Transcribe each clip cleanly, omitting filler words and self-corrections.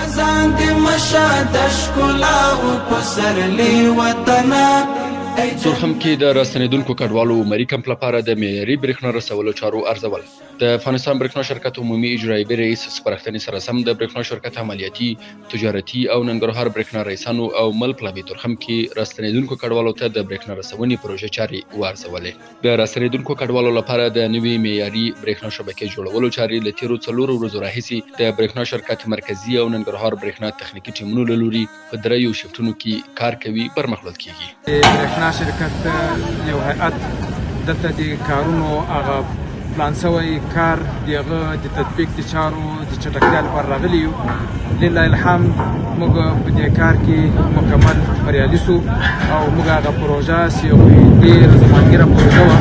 خزان دې مشه د ښکلاو پسرلي وطنه. تورخم کې د راستنېدونکو کډوالو عمري کمپ لپاره د معیاري برېښنا رسولو چارو ارزول. د افغانستان برېښنا شرکت عمومي اجرایوي رئیس سپارښتنې سره سم د برېښنا شرکت عملیاتي، تجارتي او ننګرهار برېښنا رئیسانو او مل پلاوي تورخم کې راستنېدونکو کډوالو ته د برېښنا رسونې پروژې چارې وارزولې. د راستنېدونکو کډوالو لپاره د نوي معیاري برېښنا شبکې جوړولو چارې له تېرو 4 ورځو راهیسې د برېښنا شرکت مرکزي او ننګرهار برېښنا تخنیکي ټیمونو له لوري په 3 شفټونو کې کار کوي، پرمخ وړل کېږي. د برېښنا شرکت یو هیئت دلته د کارونو هغه پلان شوی کار د هغه د تطبیق د چارو د چټکتیا لپاره راغلي یو. لله الحمد موږ په دې کار کې مکمل بریالي شو او موږ هغه پروژه چې یو ډېره زمانګیره پروژه وه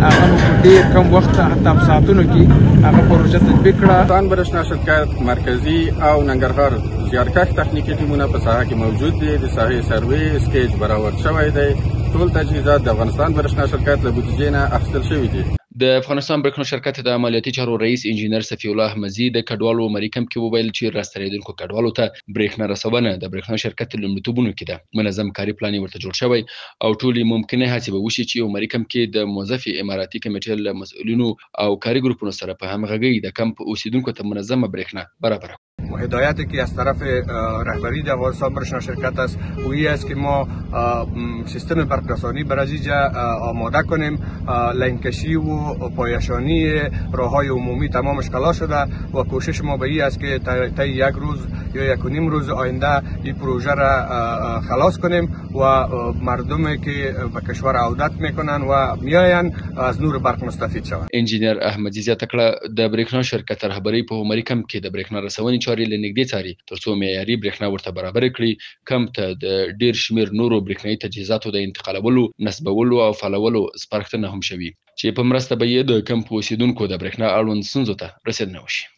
هغه مو په ډېر کم وخت حتی په ساعتونو کې هغه پروژه تطبیق کړه. افغانستان برېښنا شرکت مرکزي او ننګرهار زیارکښ تخنیکي ټیمونه په ساحه کې موجود دي. د ساحې سروې سکیج برابر شوی دی. ټول تجهیزات د افغانستان برېښنا شرکت له بودیجې نه اخیستل شوي دي. د افغانستان برېښنا شرکت د عملیاتي چارو رئیس انجینر صفي الله احمدزي د کډوالو عمري کمپ کې وویل چې راستنېدونکو کډوالو ته برېښنا رسونه د برېښنا شرکت لومړیتوبونو کې ده. منظم کاري پلان یې ورته جوړ شوی او ټولې ممکنه هڅې به وشي چې عمري کمپ کې د موظفې اماراتي کمېټې له مسؤلینو او کاري ګروپونو سره په همغږۍ د کمپ اوسېدونکو ته منظمه برېښنا برابره کړو. هدایتی که از طرف رهبری د افغانستان برښنا شرکت است او ای است که ما سیستم برق رسانی بر از اینجا آماده کنیم. لین کشی و پایشانی راه‌های عمومی تمامش خلاص شده و کوشش ما به این است که طی یک روز یا 1.5 روز آینده این پروژه را خلاص کنیم و مردمی که به کشور عودت میکنن و میآیند از نور برق مستفید شوند. انجینر احمدزي زیاته کړه، د برېښنا شرکت رهبرۍ په عمري کمپ کې د برېښنا رسونې چارې له نږدې څاري ترڅو معیاري برېښنا ورته برابره کړي. کمپ ته د ډېر شمېر نورو برېښنايي تجهیزاتو د انتقالولو، نصبولو او فعالولو سپارښتنه هم شوې چې په مرسته به یې د کمپ اوسېدونکو د برېښنا اړوند ستونزو ته رسېدنه وشي.